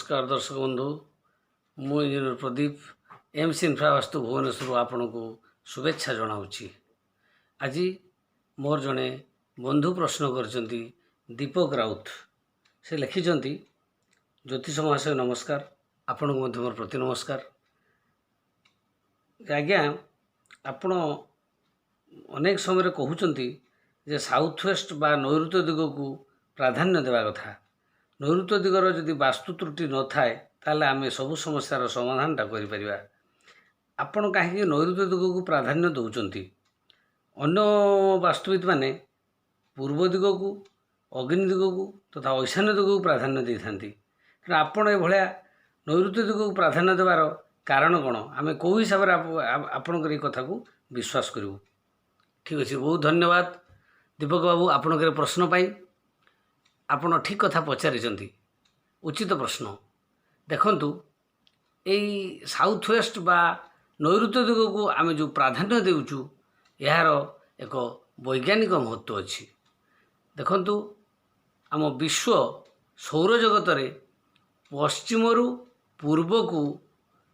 ନମସ୍କାର ଦର୍ଶକ ବନ୍ଧୁ, ମୁଁ ଇଞ୍ଜିନିୟର ପ୍ରଦୀପ, ଏମ୍ସ ଇନଫ୍ରାବାସ୍ତୁ ଭୁବନେଶ୍ୱରରୁ ଆପଣଙ୍କୁ ଶୁଭେଚ୍ଛା ଜଣାଉଛି। ଆଜି ମୋର ଜଣେ ବନ୍ଧୁ ପ୍ରଶ୍ନ କରିଛନ୍ତି, ଦୀପକ ରାଉତ। ସେ ଲେଖିଛନ୍ତି, "ଜ୍ୟୋତିଷ ମହାଶୟ ନମସ୍କାର।" ଆପଣଙ୍କୁ ମଧ୍ୟ ମୋର ପ୍ରତି ନମସ୍କାର। ଆଜ୍ଞା, ଆପଣ ଅନେକ ସମୟରେ କହୁଛନ୍ତି ଯେ ସାଉଥ୍ ୱେଷ୍ଟ ବା ନୈଋତ୍ୟ ଦିଗକୁ ପ୍ରାଧାନ୍ୟ ଦେବା କଥା। ନୈଋତ୍ୟ ଦିଗର ଯଦି ବାସ୍ତୁ ତ୍ରୁଟି ନଥାଏ, ତାହେଲେ ଆମେ ସବୁ ସମସ୍ୟାର ସମାଧାନଟା କରିପାରିବା। ଆପଣ କାହିଁକି ନୈଋତ୍ୟ ଦିଗକୁ ପ୍ରାଧାନ୍ୟ ଦେଉଛନ୍ତି? ଅନ୍ୟ ବାସ୍ତୁବିତ୍ ମାନେ ପୂର୍ବ ଦିଗକୁ, ଅଗ୍ନି ଦିଗକୁ ତଥା ଐଶାନ୍ୟ ଦିଗକୁ ପ୍ରାଧାନ୍ୟ ଦେଇଥାନ୍ତି। ତେଣୁ ଆପଣ ଏଭଳିଆ ନୈଋତ୍ୟ ଦିଗକୁ ପ୍ରାଧାନ୍ୟ ଦେବାର କାରଣ କ'ଣ? ଆମେ କେଉଁ ହିସାବରେ ଆପଣଙ୍କର ଏଇ କଥାକୁ ବିଶ୍ୱାସ କରିବୁ? ଠିକ୍ ଅଛି, ବହୁତ ଧନ୍ୟବାଦ ଦୀପକ ବାବୁ ଆପଣଙ୍କର ପ୍ରଶ୍ନ ପାଇଁ। ଆପଣ ଠିକ୍ କଥା ପଚାରିଛନ୍ତି, ଉଚିତ ପ୍ରଶ୍ନ। ଦେଖନ୍ତୁ, ଏଇ ସାଉଥ୍ ୱେଷ୍ଟ ବା ନୈଋତ୍ୟ ଦିଗକୁ ଆମେ ଯେଉଁ ପ୍ରାଧାନ୍ୟ ଦେଉଛୁ, ଏହାର ଏକ ବୈଜ୍ଞାନିକ ମହତ୍ତ୍ୱ ଅଛି। ଦେଖନ୍ତୁ, ଆମ ବିଶ୍ୱ ସୌରଜଗତରେ ପଶ୍ଚିମରୁ ପୂର୍ବକୁ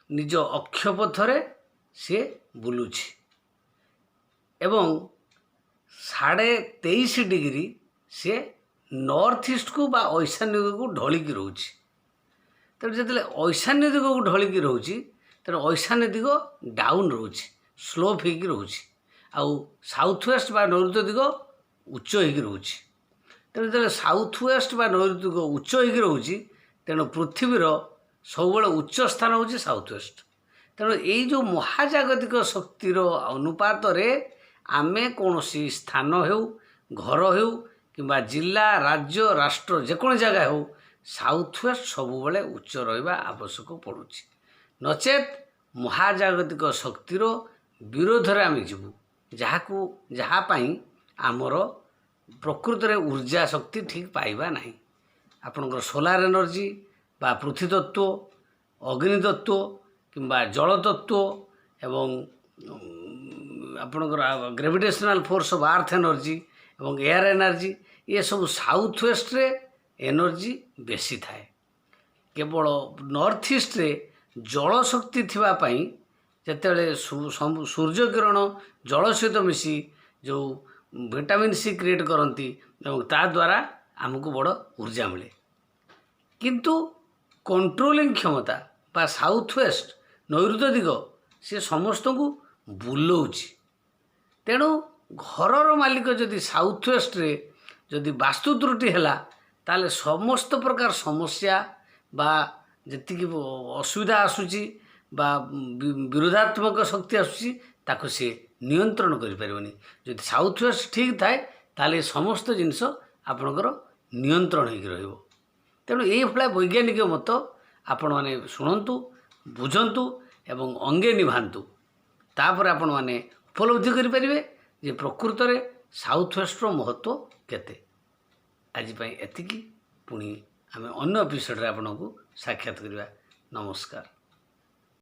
ନିଜ ଅକ୍ଷପଥରେ ସିଏ ବୁଲୁଛି ଏବଂ 23.5 ଡିଗ୍ରୀ ସିଏ ନର୍ଥ ଇଷ୍ଟକୁ ବା ଐଶାନ୍ୟ ଦିଗକୁ ଢଳିକି ରହୁଛି। ତେଣୁ ଯେତେବେଳେ ଐଶାନ୍ୟ ଦିଗକୁ ଢଳିକି ରହୁଛି, ତେଣୁ ଐଶାନ୍ୟ ଦିଗ ଡାଉନ୍ ରହୁଛି, ସ୍ଲୋପ୍ ହେଇକି ରହୁଛି ଆଉ ସାଉଥ୍ ୱେଷ୍ଟ ବା ନୈଋତ୍ୟ ଦିଗ ଉଚ୍ଚ ହେଇକି ରହୁଛି। ତେଣୁ ଯେତେବେଳେ ସାଉଥ୍ ୱେଷ୍ଟ ବା ନୈଋତ୍ୟ ଦିଗ ଉଚ୍ଚ ହେଇକି ରହୁଛି, ତେଣୁ ପୃଥିବୀର ସବୁବେଳେ ଉଚ୍ଚ ସ୍ଥାନ ହେଉଛି ସାଉଥ୍ ୱେଷ୍ଟ। ତେଣୁ ଏଇ ଯେଉଁ ମହାଜାଗତିକ ଶକ୍ତିର ଅନୁପାତରେ ଆମେ କୌଣସି ସ୍ଥାନ ହେଉ, ଘର ହେଉ କିମ୍ବା ଜିଲ୍ଲା, ରାଜ୍ୟ, ରାଷ୍ଟ୍ର, ଯେକୌଣସି ଜାଗା ହେଉ, ସାଉଥ୍ ୱେଷ୍ଟ ସବୁବେଳେ ଉଚ୍ଚ ରହିବା ଆବଶ୍ୟକ ପଡ଼ୁଛି। ନଚେତ୍ ମହାଜାଗତିକ ଶକ୍ତିର ବିରୋଧରେ ଆମେ ଯିବୁ, ଯାହା ପାଇଁ ଆମର ପ୍ରକୃତରେ ଉର୍ଜା ଶକ୍ତି ଠିକ୍ ପାଇବା ନାହିଁ। ଆପଣଙ୍କର ସୋଲାର ଏନର୍ଜି ବା ପୃଥ୍ୱୀ ତତ୍ତ୍ୱ, ଅଗ୍ନି ତତ୍ତ୍ୱ କିମ୍ବା ଜଳ ତତ୍ତ୍ୱ ଏବଂ ଆପଣଙ୍କର gravitational force of earth energy ଏବଂ ଏୟାର ଏନର୍ଜି, ଏସବୁ ସାଉଥ୍ ୱେଷ୍ଟରେ ଏନର୍ଜି ବେଶୀ ଥାଏ। କେବଳ ନର୍ଥ ଇଷ୍ଟରେ ଜଳ ଶକ୍ତି ଥିବା ପାଇଁ ଯେତେବେଳେ ସୂର୍ଯ୍ୟ କିରଣ ଜଳ ସହିତ ମିଶି ଯେଉଁ ଭିଟାମିନ୍ ସି କ୍ରିଏଟ୍ କରନ୍ତି ଏବଂ ତା ଦ୍ୱାରା ଆମକୁ ବଡ଼ ଉର୍ଜା ମିଳେ, କିନ୍ତୁ କଣ୍ଟ୍ରୋଲିଂ କ୍ଷମତା ବା ସାଉଥ୍ ୱେଷ୍ଟ ନୈଋତ୍ୟ ଦିଗ ସେ ସମସ୍ତଙ୍କୁ ବୁଲଉଛି। ତେଣୁ ଘରର ମାଲିକ ଯଦି ସାଉଥ୍ ୱେଷ୍ଟରେ ଯଦି ବାସ୍ତୁ ତ୍ରୁଟି ହେଲା, ତାହେଲେ ସମସ୍ତ ପ୍ରକାର ସମସ୍ୟା ବା ଯେତିକି ଅସୁବିଧା ଆସୁଛି ବା ବିରୋଧାତ୍ମକ ଶକ୍ତି ଆସୁଛି, ତାକୁ ସିଏ ନିୟନ୍ତ୍ରଣ କରିପାରିବନି। ଯଦି ସାଉଥ୍ ୱେଷ୍ଟ ଠିକ୍ ଥାଏ, ତାହେଲେ ଏ ସମସ୍ତ ଜିନିଷ ଆପଣଙ୍କର ନିୟନ୍ତ୍ରଣ ହେଇକି ରହିବ। ତେଣୁ ଏଇଭଳିଆ ବୈଜ୍ଞାନିକ ମତ ଆପଣମାନେ ଶୁଣନ୍ତୁ, ବୁଝନ୍ତୁ ଏବଂ ଅଙ୍ଗେ ନିଭାନ୍ତୁ। ତାପରେ ଆପଣମାନେ ଉପଲବ୍ଧି କରିପାରିବେ ଯେ ପ୍ରକୃତରେ ସାଉଥ୍ ୱେଷ୍ଟର ମହତ୍ତ୍ୱ କେତେ। ଆଜି ପାଇଁ ଏତିକି। ପୁଣି ଆମେ ଅନ୍ୟ ଏପିସୋଡ଼ରେ ଆପଣଙ୍କୁ ସାକ୍ଷାତ କରିବା। ନମସ୍କାର।